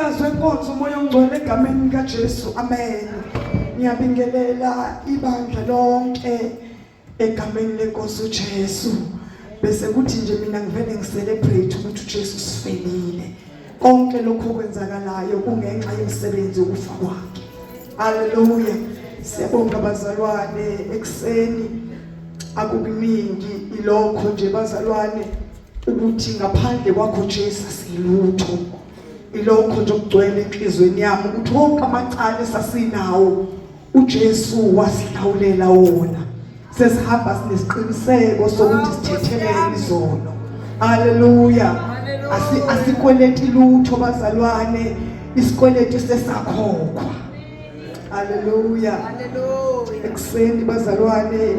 Umnikazi wenkonzo uMoya oNgcwele egameni likaJesu. Amen. Ngiyabingelela ibandla lonke egameni lenkosi uJesu. Bese kuthi nje mina ngivele ngicelebrate ukuthi uJesu usifelile. Konke lokho okwenzakalayo kungenxa yomsebenzi wokufa kwakhe. Haleluya. Siyabonga bazalwane ekseni akukuningi ilokho nje bazalwane ukuthi ngaphandle kwakho Jesu asilutho. Ilokho nje okugcwele enhlizweni yami ukuthi wonke amacala esasinawo uJesu wasihlawulela wona. Sesihamba sinesiqiniseko sokuthi sithethelele izono. Haleluya. Asi asikweleti lutho bazalwane, isikweletu sesakhokhwa. Haleluya. Haleluya. Ekuseni bazalwane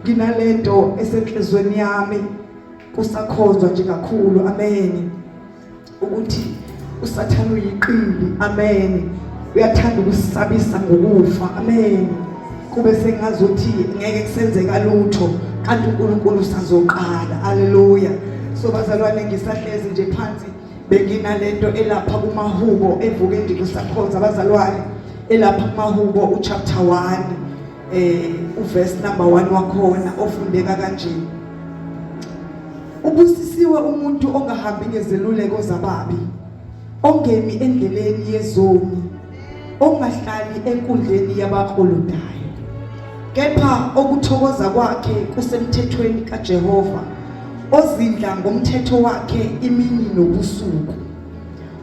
nginalento esenhlizweni yami kusakhonzwa nje kakhulu. Amen. Ukuthi uSathane uyiqili. Amen. Uyathanda ukusabisa ngokufa. Amen. Kube sengazuthi ngeke kusenzeka lutho kanti uNkulunkulu usazoqala. Haleluya. So bazalwane ngisahlezi nje phansi benginalento elapha kumahubo evuke nje kusakhonza abazalwane elapha kumahubo uchapter 1 uverse number 1 wakhona ofundeka kanje: ubusisiwe umuntu ongahambi ngezeluleko zababi, ongemi endleleni yezoni, ongahlali enkundleni yabaklolodayo, kepha okuthokoza kwakhe kusemthethweni kaJehova, ozindla ngomthetho wakhe imini nobusuku.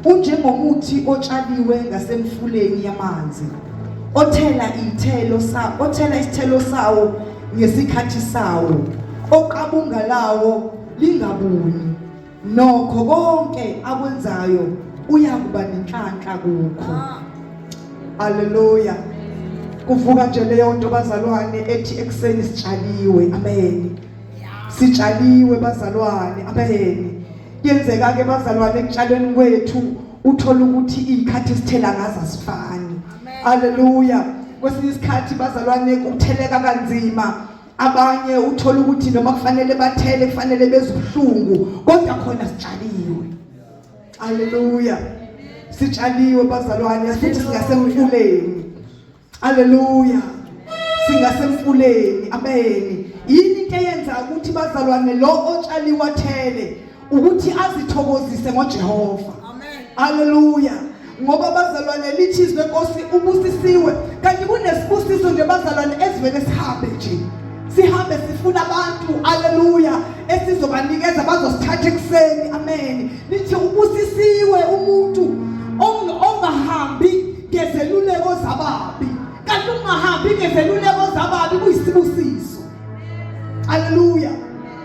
Unjengomuthi otshaliwe ngasemfuleni yamanzi, othela ithelo sa othela isithelo sawo ngesikhathi sawo, oqabunga lawo lingabuni, nokho konke akwenzayo uyakuba nenhlanhla kukho. Haleluya. Kuvuka nje leyo nto bazalwane ethi ekuseni sitshaliwe. Amen. Sitshaliwe bazalwane. Amen. Kuyenzeka ke bazalwane ekutshalweni kwethu uthola ukuthi izikhathi esithela ngazo asifani. Haleluya. Kwesinye isikhathi bazalwane kutheleka kanzima. Abanye uthola ukuthi noma kufanele bathele kufanele bezubuhlungu kodwa khona sitshaliwe. Haleluya. Sitshaliwe bazalwane futhi singasemfuleni. Haleluya. Singasemfuleni. Amen. Yini into eyenza ukuthi bazalwane lo otshaliwe athele ukuthi azithokozise ngoJehova. Amen. Haleluya. Ngoba bazalwane lithi izwi lenkosi ubusisiwe kanti kunesibusiso nje bazalwane ezivele sihambe nje. Sihambe sifuna abantu, haleluya, esizobanikeza bazosithatha ekuseni. Amen. Lithi ubusisiwe umuntu ongahambi ngezeluleko zababi. Kanti ungahambi ngezeluleko zababi kuyisibusiso. Haleluya.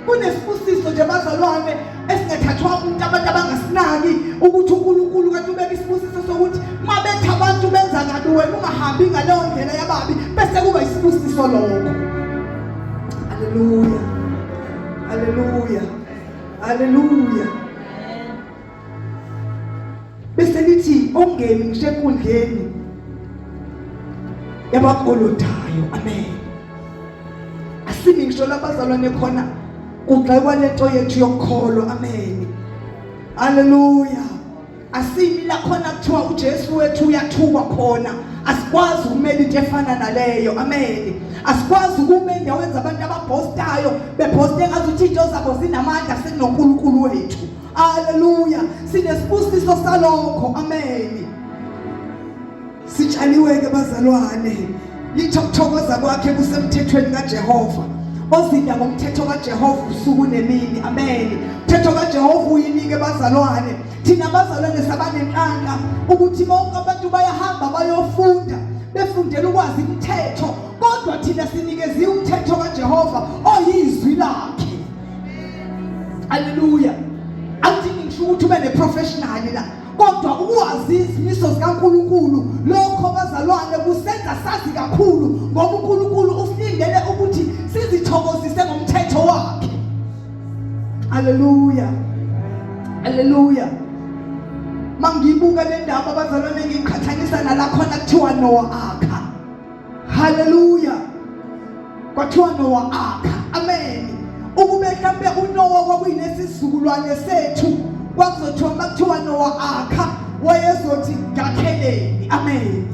Kunesibusiso nje bazalwane esingathathwa umuntu abantu abangasinaki ukuthi uNkulunkulu kanti ubeka isibusiso sokuthi mabethi abantu benza kabi wena ungahambi ngaleyo ndlela yababi bese kuba isibusiso lokho. Haleluya. Haleluya. Haleluya. Bese lithi ongemi ngisho enkundleni yabakolodayo. Amen. Asimi ngisho labazalwane khona kugxekwa lento yethu yokukholwa. Amen. Haleluya. Asimi la khona kuthiwa uJesu wethu uyathukwa khona. Asikwazi ukumela into efana naleyo. Amen. Asikwazi ukuma endaweni zabantu ababhostayo bebhoste ngazuthi into zabo zinamandla sinoNkulunkulu wethu. Haleluya. Sinesibusiso salokho. Amen. Sitshaliwe ke bazalwane. Litho ukuthokoza kwakhe kusemthethweni kaJehova. Ozinda ngomthetho kaJehova usuku nemini. Amen. Umthetho kaJehova uyinike bazalwane. Thina bazalwane sabanenhlanhla ukuthi bonke abantu bayahamba bayofunda befundela ukwazi imithetho kodwa thina sinikeziwe umthetho kaJehova oyizwi lakhe. Haleluya. Akudingi ngisho ukuthi ube neprofessional la kodwa ukwazi izimiso zikaNkuluNkulu lokho bazalwane kusenza sazi kakhulu ngoba uNkulunkulu usilindele ukuthi sizithokozise ngomthetho wakhe. Haleluya. Haleluya. Mangibuka le ndaba bazalwane ngiqhathanisa nalakhona kuthiwa Noah akha. Haleluya. Kwathiwa Noah akha. Amen. Ukube mhlambe uNoah kwakuyinesizukulwane sethu kwakuzothiwa makuthiwa Noah akha Wayezothi ngakheleni. Amen.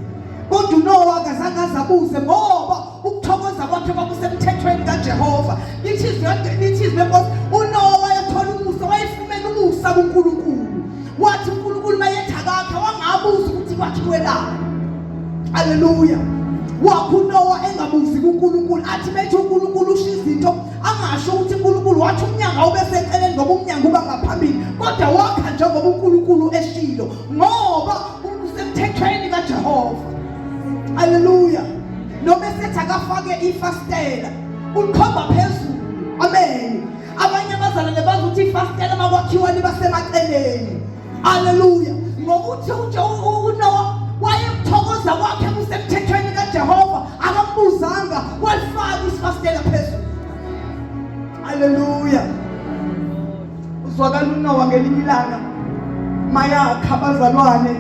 Kodwa uNowa akazange azabuze ngoba ukuthokoza kwakhe kwakusemthethweni kaJehova. Lithi izwi lithi izwi lenkosi uNowa wayethola umusa, wayefumene umusa kuNkulunkulu. Wathi uNkulunkulu mayetha kakhe wangabuza ukuthi kwakhiwelani. Haleluya. Wakho uNowa engabuzi kuNkulunkulu athi bethi uNkulunkulu usho izinto angasho ukuthi uNkulunkulu wathi umnyango awube seceleni ngoba umnyango uba ngaphambili kodwa wakha njengoba uNkulunkulu eshilo ngoba usemthethweni kaJehova. Haleluya. Noma esethi akafake ifastela ulikhomba phezulu. Amen. Abanye abazalwane bazi ukuthi ifastela makwakhiwa liba semaceleni. Haleluya. Ngokuthi nje uNowa wayemthokoza kwakhe kusemthethweni kaJehova akambuzanga walifaka isifastela phezulu. Haleluya. Uzwakala uNowa ngelinye ilanga mayakha abazalwane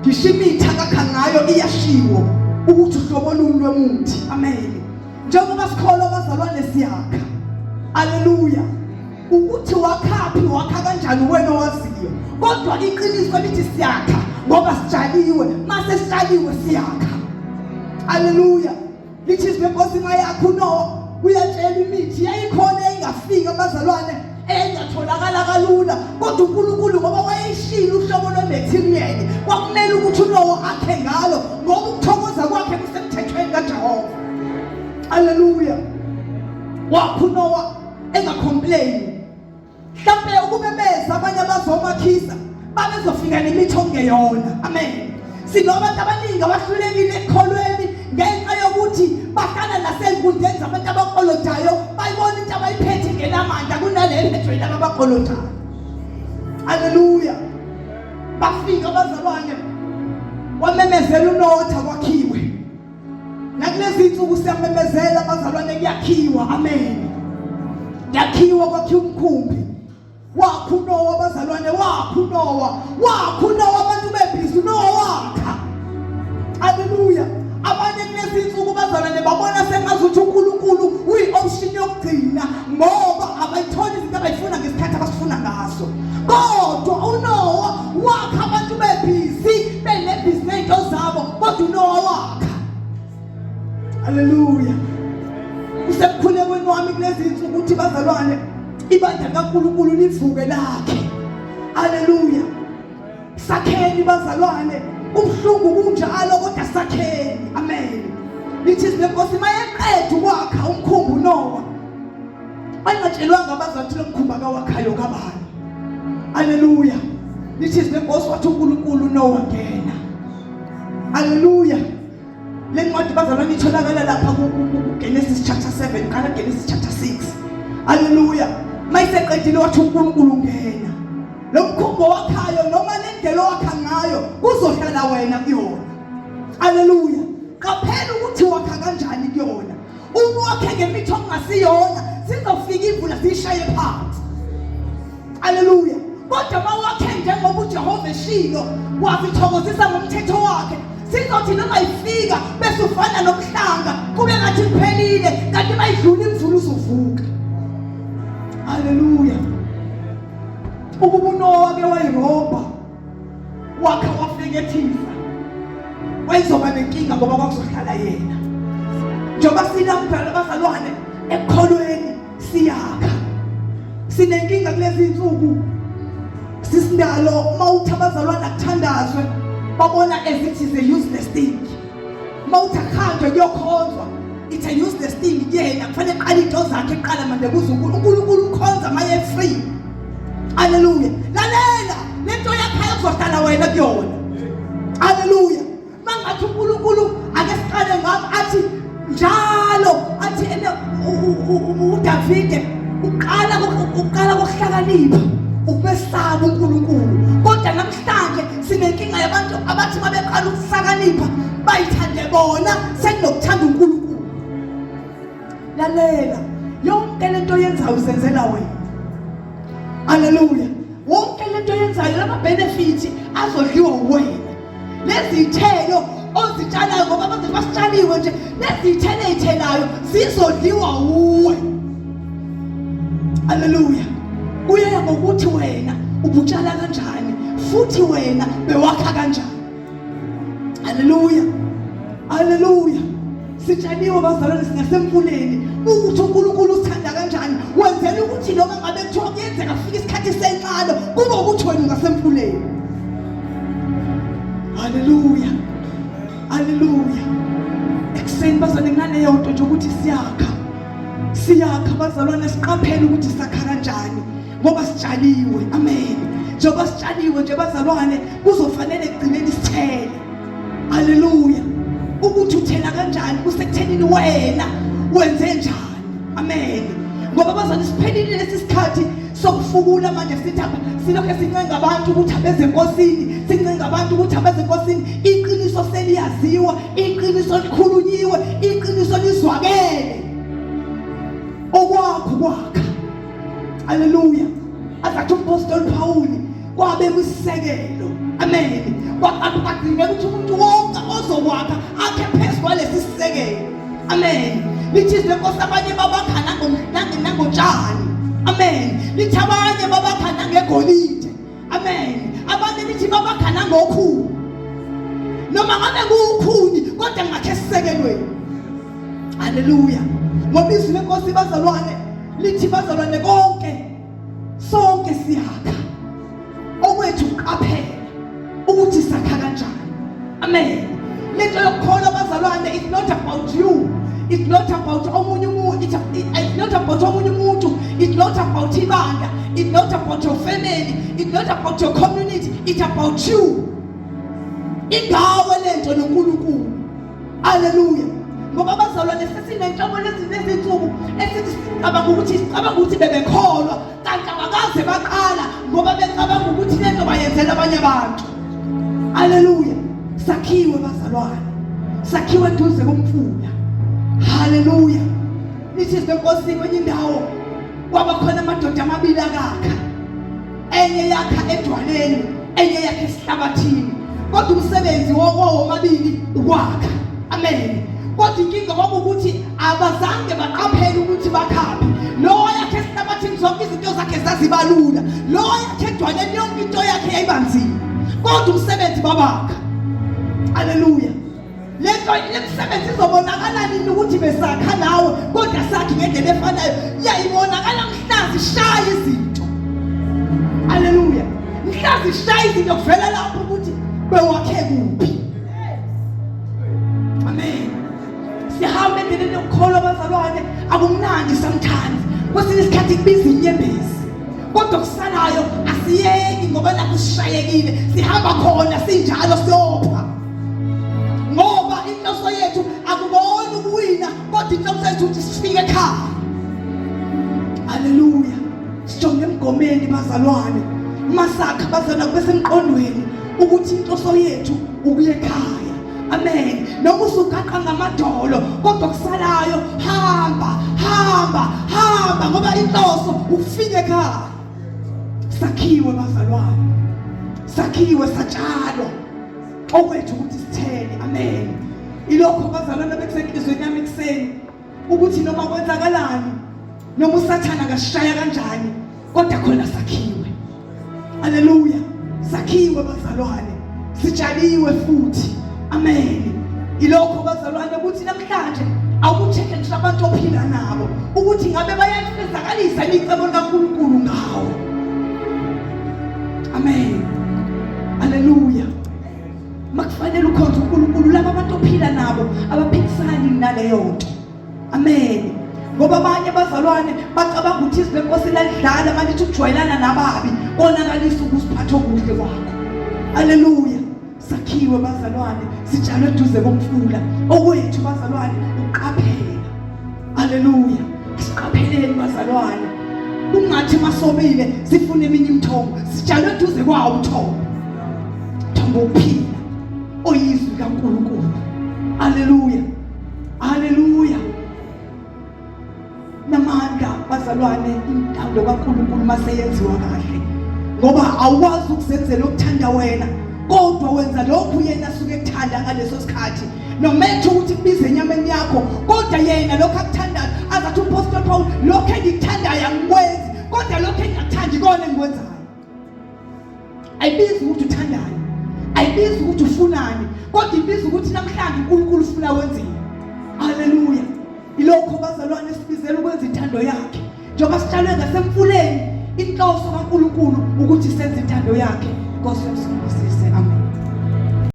ngisho imithi akakha ngayo iyashiwo ukuthi uhlobo oluni lwemuthi. Amen. Njengoba sikholwa abazalwane siyakha. Haleluya. Ukuthi wakhaphi wakha kanjani wena owaziyo. Kodwa iqiniso lithi siyakha ngoba sitshaliwe. Mase sitshaliwe siyakha. Haleluya. Lithi izwi lenkosi mayakho uNowa uyatshela imithi yayikhona engafika abazalwane engatholakala kalula kodwa uNkulunkulu ngoba wayeshilo uhlobo lwematerial kwakumele ukuthi uNowa akhe ngalo ngoba ukuthokoza kwakhe kusemthethweni kaJehova. Haleluya. Wakho uNowa engacomplain. Mhlawumbe ukube beza abanye abazomakhisa babezofika nemithi okungeyona. Amen. Sinobantu abaningi abahlulekile ekukholweni ngenxa yokuthi bahlala nasey'nkundleni zabantu abakolodayo bayibona into abayiphethe ingenamandla kunale ephethwe yilaba abakolodayo. Haleluya. Bafika abazalwane wamemezela unotha kwakhiwe. Nakulezi insuku siyamemezela abazalwane kuyakhiwa. Amen. Kuyakhiwa kwakhiwa umkhumbi. Wakha uNowa abazalwane, wakha uNowa, wakha uNowa abantu bebhizi uNowa wakha. Haleluya. Abanye kulezi insuku bazalwane babona sengazuthi uNkulunkulu uyi-option yokugcina ngoba abayitholi izinto abayifuna ngesikhathi abasifuna ngaso. Kodwa uNowa wakha abantu bebhizi benebhizi ney'nto zabo kodwa uNowa wakha. Haleluya. Kusemkhulekweni wami kulezi insuku ukuthi bazalwane ibandla likaNkulunkulu livuke lakhe. Haleluya. Sakheni bazalwane, ubuhlungu kunjalo kodwa sakheni. Amen. Lithi izwi lenkosi mayeqeda ukwakha umkhumbi uNowa. Bangatshelwanga abazali ukuthi lo mkhumbi akawakhayo kabani. Haleluya. Lithi izwi lenkosi wathi uNkulunkulu uNowa ngena. Haleluya. Le ncwadi bazalwane itholakala lapha kuGenesis chapter 7 qala Genesis chapter 6. Haleluya. Mayiseqedile wathi uNkulunkulu ngena. Lo mkhumbi owakhayo noma le ndlela owakha ngayo kuzohlala wena kuyona. Haleluya. Qaphela ukuthi wakha kanjani kuyona. Uma wakhe ngemithi okungasiyona sizofika imvula siyishaye phansi. Haleluya. Kodwa mawakhe njengoba uJehova eshilo wazithokozisa ngomthetho wakhe sizothi noma ifika bese ufana nomhlanga kube ngathi kuphelile kanti mayidlula imvula uzovuka. Haleluya. Ukuba uNowa ke wayirobha wakha wafekethisa wayezoba nenkinga ngoba kwakuzohlala yena. Njengoba sinamdala abazalwane ekukholweni siyakha sinenkinga kulezi insuku sisindalo uma uthi abazalwane akuthandazwe babona as it is a useless thing uma uthi akuhanjwe kuyokhonzwa it's a useless thing kuyena kufanele qala into zakhe qala manje kuze uNkulunkulu ukhonza maye free haleluya lalela lento yakhe ayokuzohlala wena kuyona haleluya Mangathi uNkulunkulu ake siqale ngakho athi njalo athi ene uDavide uqala uqala kokuhlakanipha ukwesaba uNkulunkulu kodwa namhlanje sinenkinga yabantu abathi mabeqala ukuhlakanipha bayithande bona sekunokuthanda uNkulunkulu. Lalela yonke lento oyenzayo uzenzela wena. Haleluya. Wonke lento oyenzayo lama benefits azodliwa uwena. Lezi ithelo ozitshalayo ngoba abantu basitshaliwe nje lezi ithelo ezithelayo zizodliwa uwe. Haleluya. Kuye ngokuthi wena ubutshala kanjani Futhi wena bewakha kanjani? Haleluya, haleluya. Sitshaliwe bazalwane, singasemfuleni ukuthi uNkulunkulu usithanda kanjani, wenzela ukuthi noma ngabe kuthiwa kuyenzeka kufika isikhathi senqalo, kube ukuthi wena ungasemfuleni. Haleluya, haleluya. Ekuseni bazalwane, kunaleyo nto nje ukuthi siyakha, siyakha bazalwane, siqaphele ukuthi sakha kanjani ngoba sitshaliwe. Amen. Njengoba sitshaliwe nje bazalwane, kuzofanele ekugcineni sithele. Haleluya. Ukuthi uthela kanjani kusekuthenini wena wenze njani. Amen. Ngoba bazalwane, siphelile lesi sikhathi sokufukula manje, sithi silokhe sincenga abantu ukuthi abeze enkosini, sincenga abantu ukuthi abeze enkosini. Iqiniso seliyaziwa, iqiniso likhulunyiwe, iqiniso lizwakele. Okwakho kwakha. Haleluya. Azathi umpostoli Paul kwabe kusisekelo. Amen. Kwaqala ukuthi umuntu wonke ozokwakha akhe phezu kwalesi sisekelo. Amen. Lithi izwi lenkosi abanye babakha nangotshani. Amen. Lithi abanye babakha nangegolide. Amen. Abanye lithi babakha nangokhuni. Noma ngabe kuwukhuni kodwa ngakhe esisekelweni. Haleluya. Ngoba izwi lenkosi bazalwane lithi bazalwane konke sonke siyakha. Okwethu uqaphela ukuthi sakha kanjani. Amen. Lento yokukholwa bazalwane, it's not about you. It's not about omunye umuntu. It's not about omunye umuntu. It's not about ibandla. It's not about your family. It's not about your community. It's about you. Ingawe lento noNkulunkulu. Haleluya. Ngoba abazalwane sesinenhlobo lezi nezinsuku esithi sicabanga ukuthi bebekholwa, kanti abakaze baqala ngoba becabanga ukuthi lento bayenzela abanye abantu. Haleluya. Sakhiwe bazalwane, sakhiwe eduze komfula. Haleluya. Lithi lenkosi kwenye indawo kwaba khona amadoda amabili akakha, enye yakha edwaleni, enye yakha esihlabathini, kodwa umsebenzi womabili ukwakha. Amen. Kodwa inkinga kwakuwukuthi abazange baqaphele ukuthi bakhaphi. Lo yakhe esihlabathini zonke izinto zakhe zazibalula, lo yakhe edwaleni yonke into yakhe yayibanzima, kodwa umsebenzi babakha. Haleluya. Lento lemisebenzi izobonakala nini ukuthi besakha nawe kodwa sakhi ngendlela efanayo? Yayibonakala mhla zishaya izinto. Haleluya. Mhla zishaya izinto kuvela lapho ukuthi bewakhe kuphi. Amen. Sihamba endleleni yokukholwa bazalwane, akumnandi sometimes, kwesinye isikhathi kubiza inyembezi, kodwa kusalayo asiyeki ngoba nakho sishayekile, sihamba khona sinjalo siyopha, ngoba inhloso yethu akubona ukuwina, kodwa inhloso yethu ukuthi sifike ekhaya. Haleluya. Sijonge emgomeni bazalwane, masakha bazalwane, kube semqondweni ukuthi inhloso yethu ukuya ekhaya. Amen. Noma usugaqa ngamadolo, kodwa kusalayo hamba, hamba, hamba, ngoba inhloso ukufika ekhaya. Sakhiwe bazalwane, sakhiwe, satshalwa, okwethu ukuthi sithele. Amen. Ilokho bazalwane bekusenhlizweni yami ekuseni, ukuthi noma kwenzakalani, noma usathana akashaya kanjani, kodwa khona sakhiwe. Haleluya. Sakhiwe bazalwane, sitshaliwe futhi. Amen. Ilokho bazalwane ukuthi namhlanje awucheck ngisho abantu ophila nabo ukuthi ngabe bayalifezakalisa icebo likaNkulunkulu ngawe. Amen. Haleluya. Makufanele ukhonze uNkulunkulu, laba abantu ophila nabo abaphikisani naleyo nto. Amen. Ngoba abanye abazalwane bacabanga ukuthi izwi lenkosi lalidlala manje ithi ukujwayelana nababi konakalisa ukuziphatha okuhle kwakho. Haleluya. Sakhiwe bazalwane, sitshalwe eduze komfula. Okwethu bazalwane uqaphela. Haleluya. Siqapheleni bazalwane. Ungathi masomile sifune eminye imithombo, sitshalwe eduze kwawo umthombo. Umthombo wokuphila oyizwi kaNkulunkulu. Haleluya. Haleluya. Namandla bazalwane, intando kaNkulunkulu maseyenziwa kahle, ngoba awukwazi ukuzenzela okuthanda wena, kodwa wenza lokhu yena asuke ekuthanda ngaleso sikhathi, nomethu ukuthi kubize enyameni yakho, kodwa yena lokho akuthandayo. Azathi umpostoli Paul, lokho engikuthandayo angikwenzi, kodwa lokho engingakuthandi ikona engikwenzayo. Ayibizi ukuthi uthandani, ayibizi ukuthi ufunani, kodwa ibiza ukuthi namhlanje uNkulunkulu ufuna wenzeni. Haleluya! Ilokho bazalwane sibizela ukwenza intando yakhe. Njengoba sitshalwe ngasemfuleni, inhloso kaNkulunkulu ukuthi senze intando yakhe. Inkosi yomsindisise. Amen.